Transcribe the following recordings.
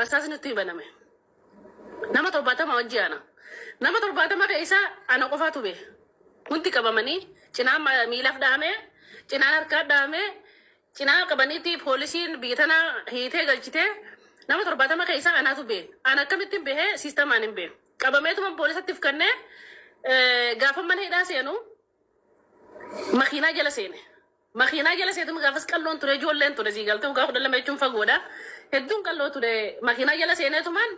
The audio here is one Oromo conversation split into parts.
Rasaasni nutti baname. Nama 70 wajji ana. Nama 70 keessaa ana qofaatu behe. Hundi qabamanii cinaan miilaaf dhahamee, cinaan harkaa dhahamee, cinaa qabaniitti poolisiin biyya tanaa hiitee galchitee nama 70 keessaa anaatu behe. Ana akkamittiin bahee siistamaan hin beeku. Qabameetuma poolisatti of kennee gaafa mana hidhaa seenu makiinaa jala seene. Makiinaa jala seetuma gaafas qalloon ture ijoolleen ture sii galtee waggaa 12 jechuun fagoodha. Hedduun qalloo ture makiinaa jala seeneetumaan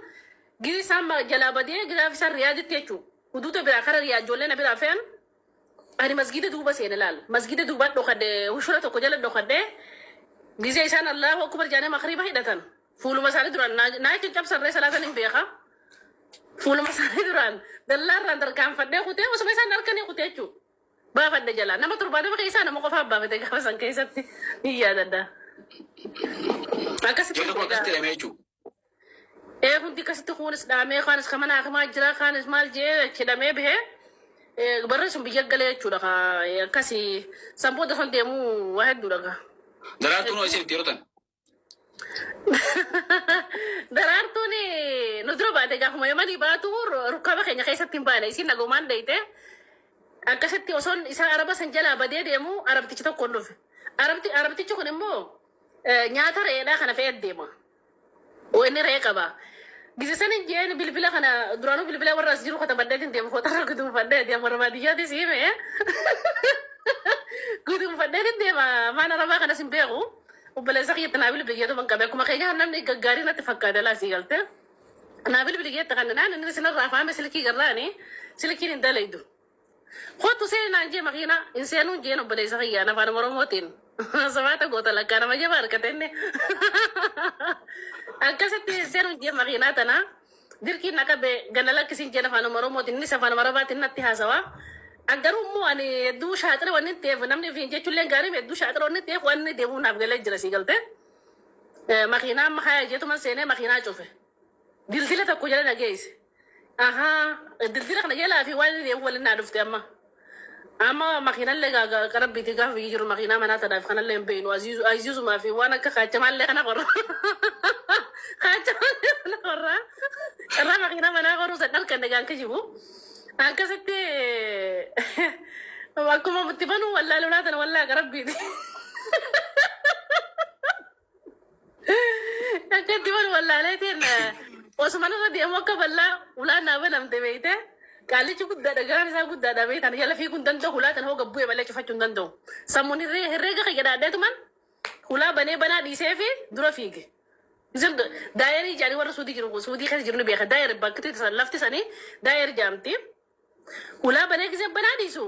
giri isaan jalaa badee giraaf isaan riyaaditti jechuudha. Huduuta biraa kara riyaa ijoollee na biraa fe'an ani masgiida duuba seene laal. Masgiida duuba dhokadhe hushura tokko jala dhokadhe gizee isaan Allahu akbar jaanee makriiba hidhatan. Fuuluma isaanii duraan naa jechuun cabsarree salaatan hin beeka. Fuuluma isaanii duraan dallaarraan tarkaanfadhee kutee osuma isaan harkanii kutee jechuudha. Baafadhe jalaa. Nama 70 keessaa nama qofaa baafate gaafa san keessatti ni yaadadha. Akkasitti Jarri kun akkasitti hidhamee jechuudha. Ee hundi akkasitti kuunis dhaamee kaanis ka mana hakimaa jira kaanis maal jee achi hidhamee bahee barri sun biyya galee jechuudha. Akkasii san booda son deemuu waa hedduudha gaa. Daraartuun hoo isin itti yeroo tan? Daraartuun nu dura baate gaafuma yamanii baatu rukkaaba keenya keessatti hin baane isiin nagumaan deeyte akkasitti osoon isaa araba san jalaa badee deemu arabtichi tokko hin dhufe. Arabtichi kun immoo nyaata re'eedhaa kana fe'ee deema. Inni re'ee qaba. Gise san hin jeen bilbila kana duraanuu bilbila warra as jiru katabadheetiin deemu kootarra guduunfadhee deema warra baadiyyaatis hime. Guduunfadheetiin deema afaan arabaa kanas hin beeku. Obboleessa kiyyatti naa bilbili jedhu qabe akkuma keenya namni gaggaarii natti fakkaate laa sii galte. Naa bilbili jette kan naan inni sinarraa afaame silkii garraani silkiin hin dalaydu. Kottu seeni naan jee makiinaa hin seenuun jeen obboleessa kiyyaan afaan Oromootiin. Sabaata goota lakkaa nama jabaa harkate inni. Akkasitti hin seenuun jee makiinaa tana. Dirqiin na qabe gana lakkisiin jeen afaan Oromootiin innis afaan Arabaatiin natti haasawaa. Garuu immoo ani hedduu shaaxira wanni ta'eef namni ofiin jechuullee gaarii hedduu shaaxira wanni ta'eef wanni deemuu naaf galee jira sii galte. Makiinaa amma haya jeetuman seenee makiinaa cufe. Dildila tokko jala na geesse. Ahaa dildila kana jalaa fi waan inni deemu waliin naa dhufte amma. Amma makiinallee qarabbiitii gaafa biyyi jiru makiinaa manaa tanaaf kanallee hin beeknu aziizumaa fi waan akka kaachamaallee kana qorra. Kaachamaallee kana qorra. Carraa makiinaa manaa qoruu san dhalkanne gaan kijibu. Akkasitti akkuma itti banuu wallaalee ulaa tana wallaa qarabbiiti. Akka itti banu wallaaleetiin osuma irra deemu akka bal'aa ulaan naa banamte beeyte. Qaalichi guddaadha garaan isaa guddaadha beektan jala fiiguu hin danda'u hulaa tan hoo gabbu'e malee cufachuu hin danda'u. Sammuun herreega kiyya dhaadheetuman hulaa banee banaa dhiisee fi dura fiige. Isin daayerii jedhanii warra suudii jiru suudii keessa jiru ni beeka daayer bakki lafti sanii daayer jaamti. Hulaa banee gisee banaa dhiisu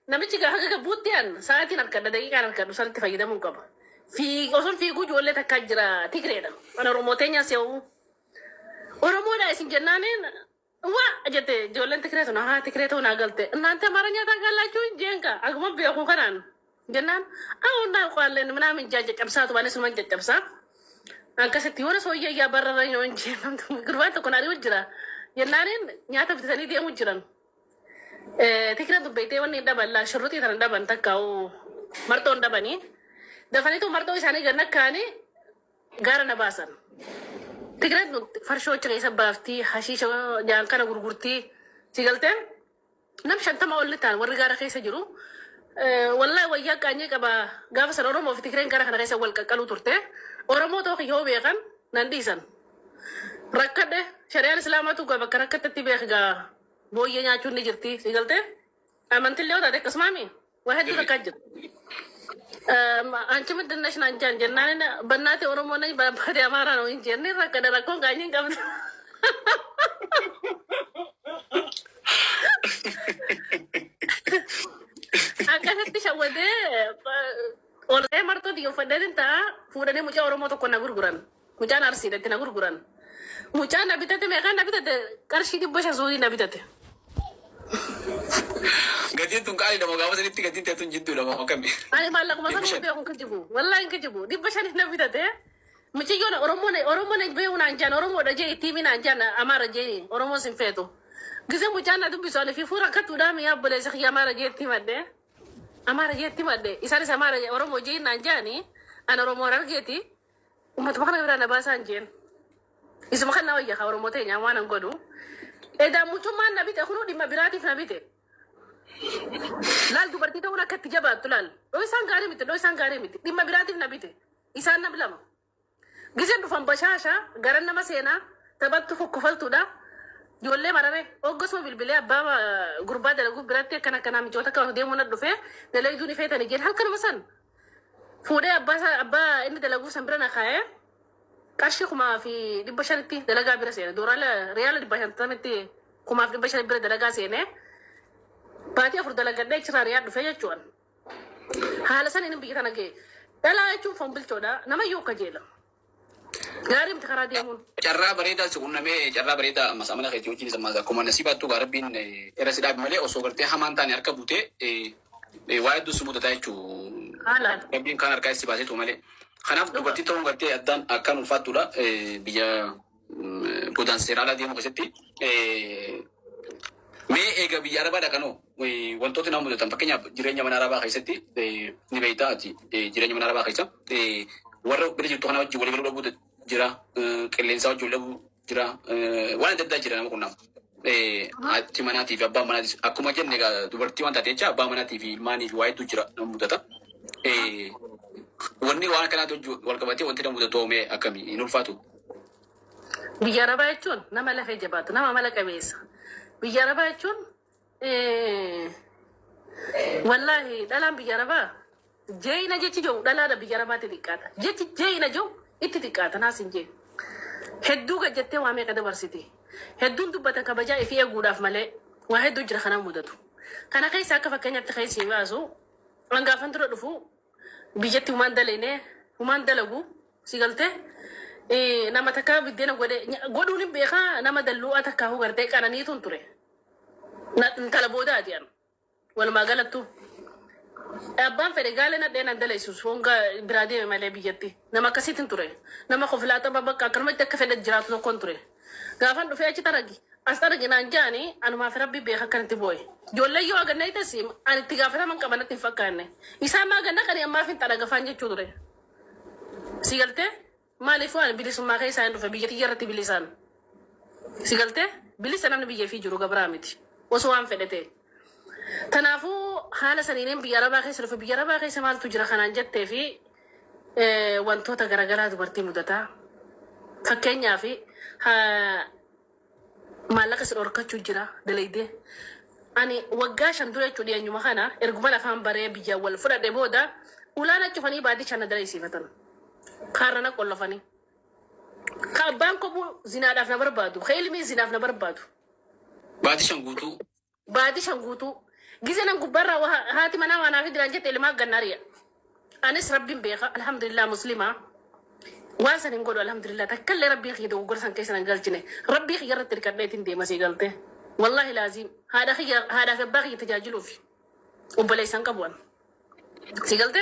namichi gaafa gagabbuutti an sa'aatiin harkadha daqiiqaan harkadhu sanitti fayyadamuu qaba. Osoon fiiguu ijoollee takkaa jira Tigreedha. An Oromoo teenyaa se'uu. Oromoodha isin jennaaniin waa jette ijoolleen Tigree tun haa Tigree ta'uu naa galte. እናንተ አማርኛ ታውቃላችሁ እንጂ እንካ akkuma beeku kanaan jennaan አሁን እናውቃለን ምናምን ጃ caccabsaatu waan isuman caccabsaa. Akkasitti yoona sooyyee yaa ነው እንጂ gurbaan tokko naa jira jennaaniin nyaata bitatanii deemuu jiran. Tigreen tun beektee wanni hin dhaban laa shurruxii tana hin dhaban takka marxoo hin dhabanii. Dafaniitu marxoo isaanii gad nakkaanii gaara na baasan. Tigreen tun farshoo achi keessa baaftii hashiisha jaan kana gurgurtii si galtee nam 50 olli ta'an warri gaara keessa jiru. Wallahi wayyaa qaanyee qaba gaafa sana Oromoo fi Tigreen gaara kana keessa wal qaqqaluu turte. Oromoo ta'uu yoo beekan nan dhiisan. Rakkadhe shari'aan islaamaatu gaa bakka rakkattetti beek gaa booyyee nyaachuun ni jirti si galtee amantillee yoo taate akkasumaami waa hedduu rakkaa jiru. አንቺ ምንድን ነሽ ናንቺ jennaan በእናቴ ኦሮሞ ነኝ በአባቴ አማራ ነው እንጂ እኔ rakkadhe rakkoon qaanyii hin qabdu. Akkasitti shawwadee ol marxoo xiyyeeffadheetiin ta'a fuudhanii mucaa Oromoo tokko na gurguran. Mucaan Arsiidhatti na gurguran. Mucaan na bitate meeqaan na bitate qarshii 500 suudii na bitate. Gatiin tun qaaliidha moo gaafa sanitti gatiin ta'e tun jidduudha moo akkami? Ani maallaquma Dhibba sana shan. beeku hin kijibu. Wallaahi hin kijibu. 500 na bitate. Mucayyoon Oromoon Oromoon beeku naan jaan Oromoodha jee itti himi naan jaan Amaara jee Oromoon sin feetu. Gisee mucaan na dubbisu ani fi fuura akkattuudhaa mi'a obboleessa kiyya Amaara jee itti himadhe. Amaara jee itti himadhe. Isaanis Amaara Oromoo jee naan jaani ani Oromoo argeeti. Uummatuma kana biraa na baasaan jeen. Isuma kan na wayya ka Oromoo teenya waan an godhu. Edaa mucummaan na bite kunuu dhimma biraatiif na bite. Laal dubartii ta'uun akka itti jabaattu laal. Dhoo isaan gaarii miti dhoo isaan gaarii miti dhimma biraatiif na bite. Isaan nam lama. Gizeen dhufan bashaasha garan nama seenaa taphattu kokkofaltuudha. Ijoollee marare hoggasuma bilbilee abbaa gurbaa dalaguuf biratti akkana akkanaa micoota akka deemuu na dhufee dalayduu ni feetanii jedhe halkanuma san. Fuudhee abbaa isaa abbaa inni dalaguu san bira na kaa'ee qarshii 1500tti dalagaa bira seene. Dooraala riyaala 550tti 1500 bira dalagaa seene. Baatii 4 dalagadhee achirraa riyaal dhufee jechuudha. Haala saniin biyya tana ga'e. Dhalaa jechuun foon bilchoodha. Nama iyyuu kajeela. Gaarii miti karaa deemuun. Carraa bareedaa si qunnamee carraa bareedaa ammas amala keetii wajjin ammas akkuma nasiibaattuu gaa rabbiin irra si dhaabe malee osoo gartee hamaan taane harka buutee waa hedduu si mudataa jechuu. Haalaan. Rabbiin kaan harkaa si baaseetu malee. Kanaaf dubartii ta'uun gartee addaan akkaan ulfaattuudha biyya godaansa seera alaa deemuu keessatti. Mee eega biyya Arabaa dhaqanoo wantooti nama mudatan fakkeenyaaf jireenya mana Arabaa keessatti ni beektaa ati jireenya mana Arabaa keessa warra bira jirtu kana wajjin walii galuu dhabuu jira qilleensaa wajjin walii dhabuu jira waan adda addaa jira nama qunnama. Haati manaatii fi abbaan manaatis akkuma jenne egaa dubartii waan taate jecha abbaa manaatii fi ilmaanii fi waa hedduu jira nama mudata. Wanni waan akkanaatti wajjin wal qabatee wanti nama mudatu mee akkamii hin ulfaatu? Biyya Arabaa jechuun nama lafee jabaatu, nama amala qabeessa. Biyya Arabaa jechuun wallaahi dhalaan biyya Arabaa jeeyina jechi jiru dhalaadha biyya Arabaatti xiqqaata. Jechi jeeyina jiru itti xiqqaata naas hin jee. Hedduu gad jettee waa meeqa dabarsite. Hedduun dubbatan kabajaa ifii eeguudhaaf malee waa hedduu jira kana mudatu. Kana keessa akka fakkeenyaatti keessi baasu hangaafan dura dhufu biyyatti humaan daleene humaan dalagu si galtee nama takka biddeena godhe godhuun hin beekaa nama dalluu'aa takka hoo gartee qananiituun ture. Intala boodaati anu. Walumaa galattu. Abbaan fedhe gaala nadheen an dalaysus honga biraa deeme malee biyyatti. Nama akkasiitiin ture. Nama koflaa tapha bakka akkanumatti akka fedhe jiraatu tokkoon ture. Gaafan dhufee achi taragi as taragi naan jaani anumaaf rabbi beeka akkanatti boo'e. Ijoollee yoo aganna itas ani itti gaafataman qaba natti hin fakkaanne. Isaan maa ganna qani ammaaf hin xaragafaan jechuu ture. Si galtee maaliif waan bilisummaa keessaa hin dhufe biyya tiyya irratti bilisaan. Si galtee bilisa namni biyya fi jiru gabraa miti. Osoo waan fedhe ta'e. Kanaafuu haala saniin biyya Arabaa keessa dhufe biyya Arabaa keessa maaltu jira kanaan jettee fi wantoota garaagaraa dubartii mudataa. Fakkeenyaaf maallaqa si dhorkachuu jira dalaydee. Ani waggaa 5 dura jechuudha dhiyeenyuma kana erguma afaan baree biyya wal fudhadhe booda ulaana cufanii baadii shan na dalaysiifatan. Kaarra na qollofanii. Ka abbaan kophuu zinaadhaaf na barbaadu. Ka ilmii zinaaf na barbaadu. Baatii 5 guutuu. Baatii 5 guutuu. Gizee nan gubbaarraa haati manaa waa naaf diraan jette ilmaa gannaariya. Anis rabbiin beeka alhamdulillah muslimaa. Waan san hin godhu alhamdulillah takkallee rabbiin kiyya dogoggora san keessa nan galchine. Rabbii kiyya irratti hirkadheetiin deema sii galte. Wallaahi laaziim haadha kiyya haadhaa fi abbaa kiyya tajaajiluuf obboleessan qabu an. Si galte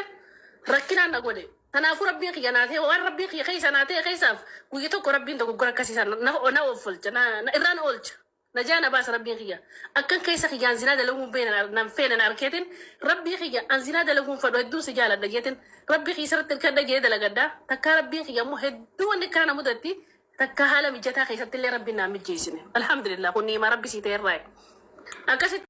rakkinaan na godhe. Kanaafuu rabbiin kiyya naa ta'e waan rabbiin kiyya keessa naa ta'e keessaaf guyya tokko rabbiin dogoggora akkasii san na oolcha na irraa na oolcha. Najaa na baasa rabbiin kiyya. Akkan keessa kiyyaan zinaa dalaguun beena nan feene na arkeetiin rabbii kiyya an zinaa dalaguun fadhu hedduun si jaaladha jeetiin rabbii kiyya sirriitti hirkadha jee dalagadha. Takkaa rabbiin kiyya immoo hedduu wanni akkana na mudatti takkaa haala mijataa keessatti illee rabbiin naan mijjeessine. Alhamdulillah kun ni'imaa rabbi sii ta'e irraa. Akkasitti.